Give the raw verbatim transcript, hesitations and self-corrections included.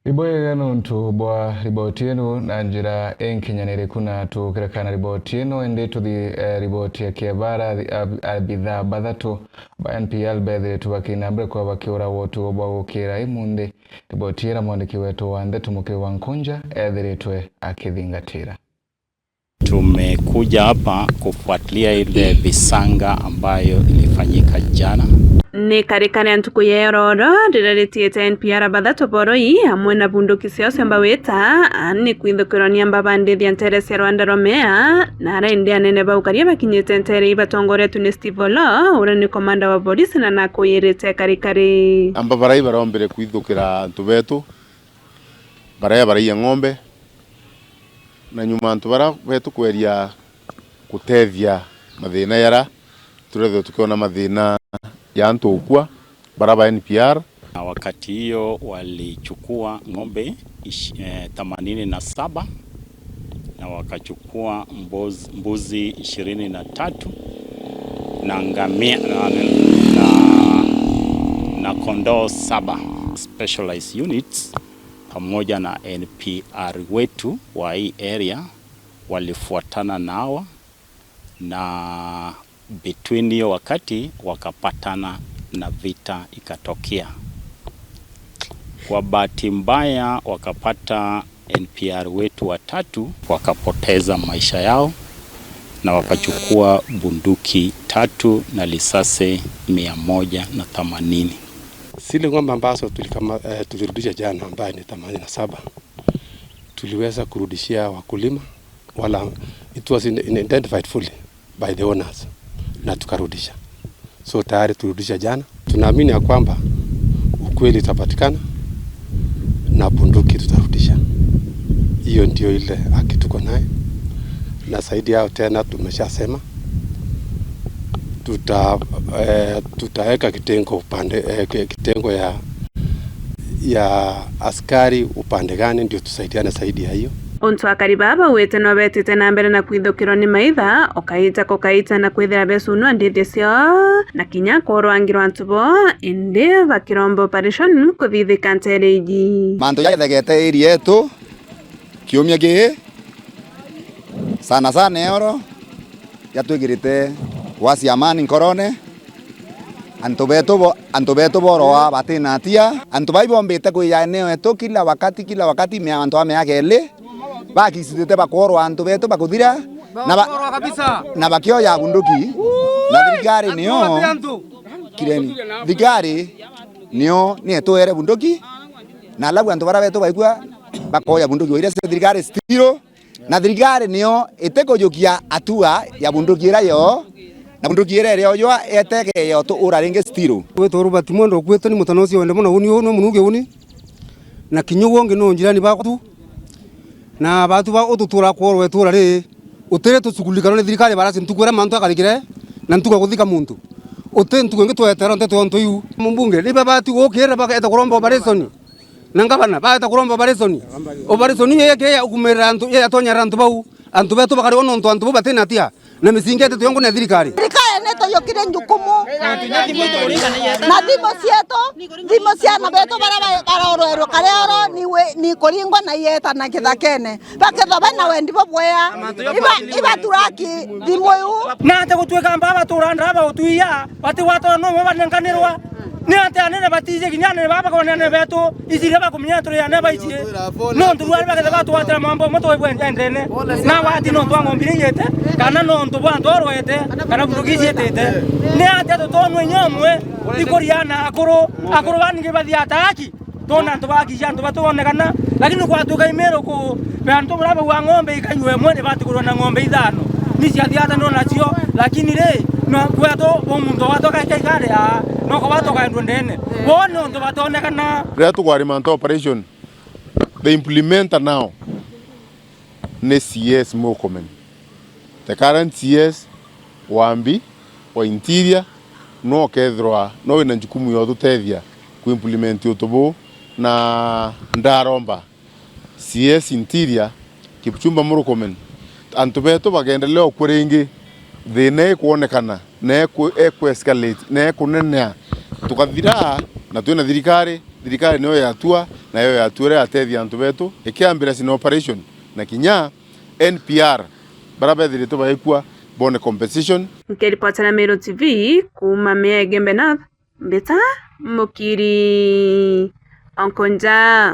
Ibwega nontu bwa riboti ino na njira inkinyaniriku, na tukira kana riboti ino, indi tuthi, eh, riboti ya kiabara, abi-, abithaa bathatu ba N P R bethiritwe bakinambira kwa bakiuragwa utugo bwa gukira imunthi. Riboti ira mwandiki wetu wa ndeto Mukiu wa Nkunja ethiritwe akithingatira. Tumekuja hapa kufuatilia ile visanga ambayo ilifanyika jana. Ni karikari ya ntuku ya ororo riria ritiite N P R bathatu boroi amwe na bunduki ciao cia mbawita, ni kwithukirwa ni amba bandithia ntere cia Rwanda Romea, na ara indi anene ba ukaria bakinyite ntere ibatongoretwe ni Steve Oloo, uria ni komanda wa borisi na nakuyirite karikari. Amba barai barombire kwithukira antu betu, baria baraiya ng'ombe, na nyuma antu baria betu kweria gutethia mathina yara turethirwa tukiona mathina ya antu ukua bara ba N P R. Na wakati hiyo walichukua ng'ombe ish-, eh, themanini na saba, na wakachukua mbuzi, mbuzi ishirini na tatu, na ngamia, na, na, na kondoo saba. Specialized units pamoja na N P R wetu wa hii area walifuatana na hawa, na between hiyo wakati wakapatana na vita ikatokea. Kwa bahati mbaya, wakapata N P R wetu watatu wakapoteza maisha yao, na wakachukua bunduki tatu na risasi mia moja na themanini. Zile ng'ombe ambazo tulikama-, eh, tulirudisha jana, ambaye ni themanini na saba, tuliweza kurudishia wakulima wala, it was in, in identified fully by the owners, na tukarudisha. So tayari tulirudisha jana. Tunaamini ya kwamba ukweli utapatikana na bunduki tutarudisha. Hiyo ndio ile haki tuko naye, na zaidi yao tena tumeshasema tuta-, eh, tutaweka kitengo upande, eh, ki-, kitengo ya, ya askari upande gani ndio tusaidiane zaidi ya hiyo. Untu akari baa bauite no betite na mbere na kwithukirwa ni maitha, ukaita kukaita na kwithira becunwa ndithio ciao, na kinya kurwangirwa antu bo, indi bakiromba operation kuthithika ntere iji. Mantu jaithegete area yetu kiumia gii, sana sana eoro, jatwikirite wasi amani nkorone. Antu betu bo-, antu betu boroa batina atia. Antu bai bombite kwija eneo yetu kila wakati, kila wakati, mia-, antu a miaka ili, bakisitite bakorwa antu betu bakuthira, na ba-, na bakioya bunduki, na thirikari nio, kireni, thirikari nio nietwere bunduki, na alafu antu bara betu baigua bakoya bunduki, waira cia thirikari stiro. Na thirikari nio itikujukia atua ya bunduki ira yo, na bunduki ira iri yo ywa eteke yo tu ura ringi stiro. Witwa Robert Mwendo ukuitwe ni mutano ucio wende mono, uni uu ni munugi uni, na kinya uu ungi ni njirani bakwa tu, na batu ba ututura kworwa itura ri, utiri tucukulikanwa ni thirikari barasi ntuku ira mantu akarikire, na ntuku ya kuthika muntu. Uti ntuku ingi tweterwa nteto yontu iu. Mumbunge, ni babati gukira bageta kuromba operation. Na ngavana, baeta kuromba operation. Operation iu yeke ya ukumirira antu, ya yatonyerera antu bau. Antu betu bakariwa nontu antu bau batina atia. Na misingi itetu yongo na thirikari. Thirikari nitujukirie njukumu. Na thimu cietu, thimu cia ana betu bara ba-, barorwerwe karia oro ni we-, ni kuringwa na ieta na kithakene. Bakethwa bena wendi bubwea. Iba-, ibaturaki thimu iu. Na ate gutuika mbaba batura ndaba utuia, bati watwa no banenganirwa. Ni atia anene batiji kinya anene baba kwa anene betu, iciria bakumenya turi anene baicie. Nontu bwari baketha batwatira mambo amwe twebwe endene. Na wati nontu wa ng'ombe iria iyete, kana nontu bwa antu orwete, kana bunduki icietete. Ni atia tutonwe inya umwe, ikuriana akuru, akuru baningi bathia ataki. Twona antu bakicia antu batwonekana, lakini kwatuka imero ku, be antu bura bau ng'ombe ikanyua imwe ni batigurwa na ng'ombe ithano. Ni ciathiata no nacio, lakini ri, no kwetu bo muntu watoka kaikare a, no kwa watoka ndo ndene. Wone untu batonekana. Riria tukwarima antu operation, the implementer now ni C S Murkomen. The current C S Wambi wa Interior, no ukethirwa no wina njukumu ya ututethia ku implement untu buu, na ndaromba C S Interior, Kipchumba Murkomen, antu betu bakendelea ukua ringi, thina ikwonekana, na iku-, iku escalate, na ikunenea, tukathira, na twina thirikari, Thirikari niyo yatua, nayo yatua iria yatethia antu betu, ikiambira cina operation na kinya N P R, bara bethiritwe baikua bone compensation. Nkiripotera Meru T V kuuma Meru Igembe North, mbita Mukiri Onkonja.